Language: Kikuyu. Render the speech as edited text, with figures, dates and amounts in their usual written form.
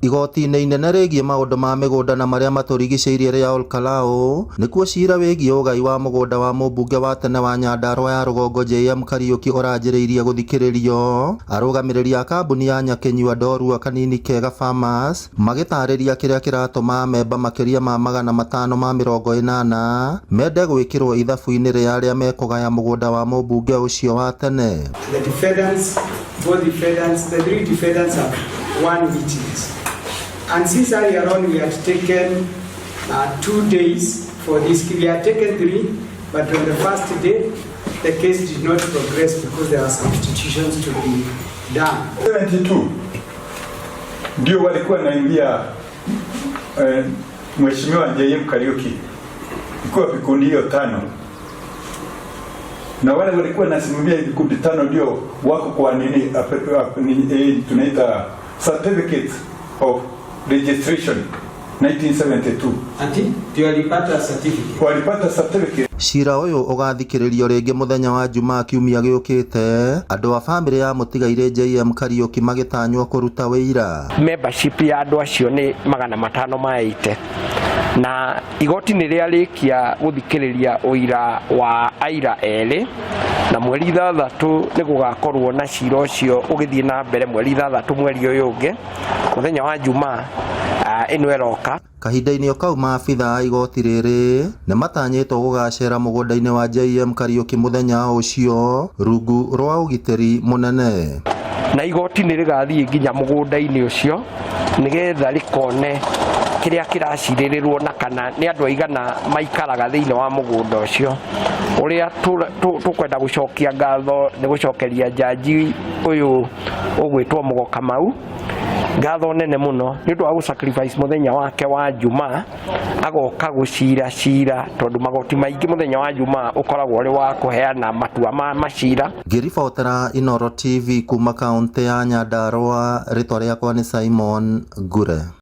Igoti-inĩ inene rĩgiĩ maũndũ ma mĩgũnda na marĩa matũrigicĩirie rĩa Ol Kalou nĩkuo cira wĩgiĩ ũgai wa mũgũnda wa mũmbunge wa tene wa Nyandarua ya rũgongo JM Kariuki ũranjĩrĩirie gũthikĩrĩrio. Arũgamĩrĩri a kambuni ya Nyakĩnyua Ndorua Kanini Kega Farmers magĩtarĩria kĩrĩa kĩratũma amemba makĩria ma 580 mende gwĩkĩrwo ithabu-inĩ rĩa arĩa mekũgaya mũgũnda wa mũmbunge ũcio wa tene. The defendants, both defendants, the three defendants have one witness. And since earlier on we had taken 2 days for this, we had taken three, but on the first day, the case did not progress because there were substitutions to be done. 72 ndio walikuwa naingia Mheshimiwa JM Kariuki, ikiwa vikundi hiyo tano, na wale walikuwa nasimamia vikundi tano ndio wako kwa nini tunaita certificate of registration 1972. Ati ndio walipata certificate. Walipata certificate. Cira ũyũ ũgathikĩrĩrio rĩngĩ mũthenya wa Jumaa kiumia gĩũkĩte, andũ a bamĩrĩ ya mũtigairĩ JM Kariuki magĩtanywo kũruta wĩira. Membership ya andũ acio nĩ 580 na igoti nĩ rĩarĩkia gũthikĩrĩria ũira wa aira erĩ, na mweri 6 nĩ gũgakorwo na cira ũcio ũgĩthiĩ na mbere, mweri 6 mweri ũyũ ũngĩ, mũthenya wa Jumaa ĩno ĩroka. Kahinda-inĩ o kau, maabitha a igoti rĩrĩ nĩ matanyĩtwo gũgacera mũgũnda-inĩ wa JM Kariuki mũthenya ũcio rungu rwa ũgitĩri mũnene. Na igoti nĩ rĩgathiĩ nginya mũgũnda-inĩ ũcio nĩgetha rĩkone kĩrĩa kĩracirĩrĩrwo na kana nĩ andũ aigana maikaraga thĩinĩ wa mũgũnda ũcio. Ũrĩa tũkwenda gũcokia ngatho nĩ gũcokeria jaji ũyũ ũgwĩtwo Mũgo Kamau ngatho nene mũno nĩ ũndũ wa gũ sacrifice mũthenya wake wa Jumaa agoka gũcira cira, tondũ magoti maingĩ mũthenya wa Jumaa ũkoragwo ũrĩ wa kũheana matua ma macira. Ngĩribotera Inooro TV kuma kaũntĩ ya Nyandarua, rĩtwa rĩakwa nĩ Simon Ngure.